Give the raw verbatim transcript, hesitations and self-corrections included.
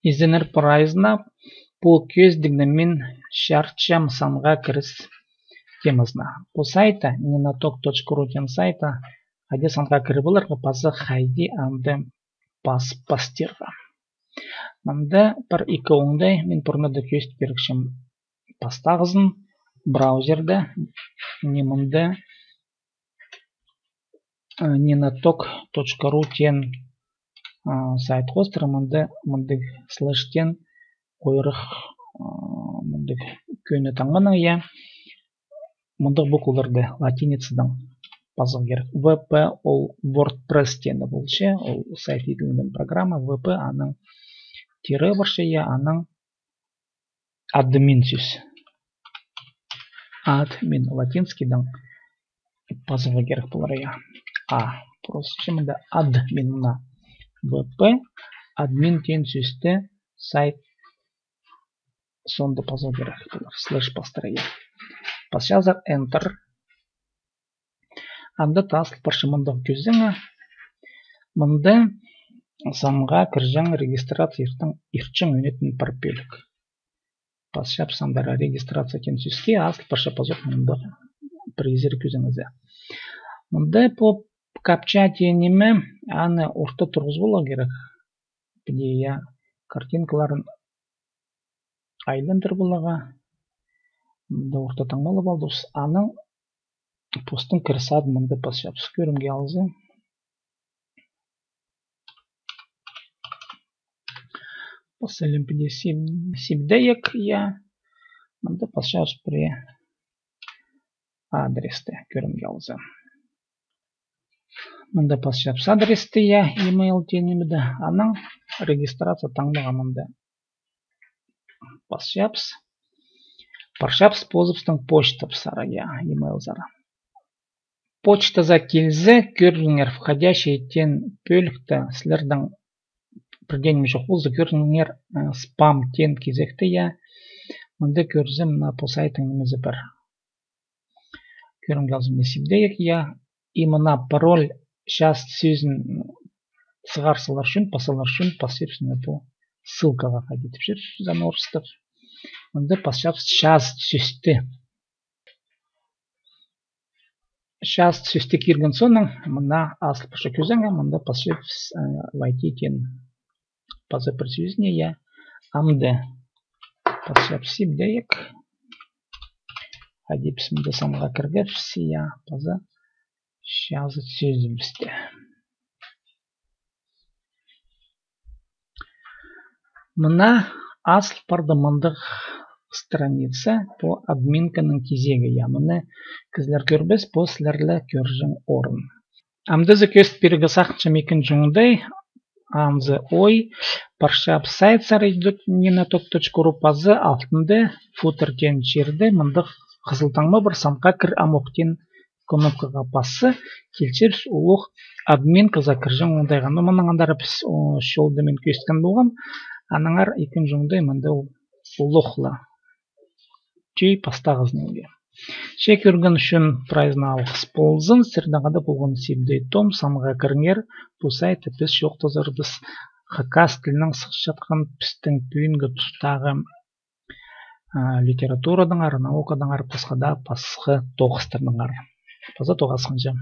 Изеннер прайзына, пу кӧзідігні мин чарытчам санға кіріс темазына. Пу сайтта, ненаток точка ру теен сайтта, хайди санға кіріп аларға паза хайди анда пас пастирға. Мында пір ікі оңдай, мин пурнада кӧзіт пирчем. Пастағызын браузерде, не мында, э, ненаток точка ру теен, а, сайт хоостыра, мында мындағ слэш теен кӧріг, а, мындағ кӧні таңманың, я. Мындағ букваларны латиницадаң пазарға кирек. В П ол WordPress теені полча, ол сайт иділген программа, В П аның тире парча, я, аның админ сӧс. Админ латинскийдаң пазарға кирек полар, я. А, просто мында админ, мына В П админ теен сӧсті сайт соонда пазарға кирек полар. Слэш пастыра, я. Пасчазар Enter. Анда тастыл парча мындағ кӧзідіг. Мында санға кірҷең регистрация иртчең ӧнетін пір пӧлік. Пасчабыс андар регистрация теен сӧске, астыл парча пазох мындағ пір изер кӧзідіг. Мында пу капча теен ниме, аны орта турғызып аларға кирек. Піди, я, картинкаларын айландырып аларға. Мында орта таңмалап алдыбыс. Анаң постың кіріс адын мында пасчабыс. Кӧрімге алза. Пасчабыс піди Сибдей, я. Мында пасчабыс пірее адресті, кӧрімге алза. Мында пасчабыс адресті, я, email теен нимеде. Анаң регистрация таңмаға мында пасчабыс. Парчабыс позыбыстың почтабызар, я, emailзар. Почтазар килзе, кӧріңер, входящий теен пӧлікте сірернің пірдее ниме чох полза, кӧріңер, э, спам теен кизекті, я. Мында кӧрзем, мына пу сайттың нимезі пар. Кӧрімге алза, мына Сибдей, я. И мына пароль, часть сӧзін сығар салар ӱчӱн, пас салар ӱчӱн, пасчабыс мына пу ссылкаға, хайди тіпчебіс аны орыстап. Мында пасчабыс часть сӧсті. Часть сӧсті кирген соонаң, мына астыл парча кӧзідігге, мында пасчабыс, э, войти теен паза пір сӧзіне, я. Амды пасчабыс Сибдей. Хайди піс мында санға кіргебіс, я, паза чазыт сӧзібісті. Мына астыл парды мындағ страница, пу админканың кизегі, я, мыны кізілер кӧрбес, пу сірер ле кӧрҷең орын. Амды за кӧзіт пирерге сағынчам ікінҷі оңдай, анзы ой, парчабыс сайтсар, идӧк ненаток точка ру, паза алтында футер теен чирде мындағ хызыл таңма пар, санға кір амох теен кнопкаға пасса, килчебіс улуғ админказар кірҷең оңдайға. Но мының андар піс, о, чолда мин кӧзіткен полғам, аннаңар ікінҷі оңдай мында ол улуғ ла. Тӧӧй пастағызын ілге. Че кӧрген ӱчӱн прайзына алғыс ползын. Сірернең хада полған Сибдей Том. Санға кіріңер, пу сайтты піс чоохтазарбыс хакас тілінең сыхчатхан пістің пӱӱнгі тустағы, а, литературадаңар, наукадаңар, пасха даа пасха тоғыстарнаңар. Паза тоғасханҷа.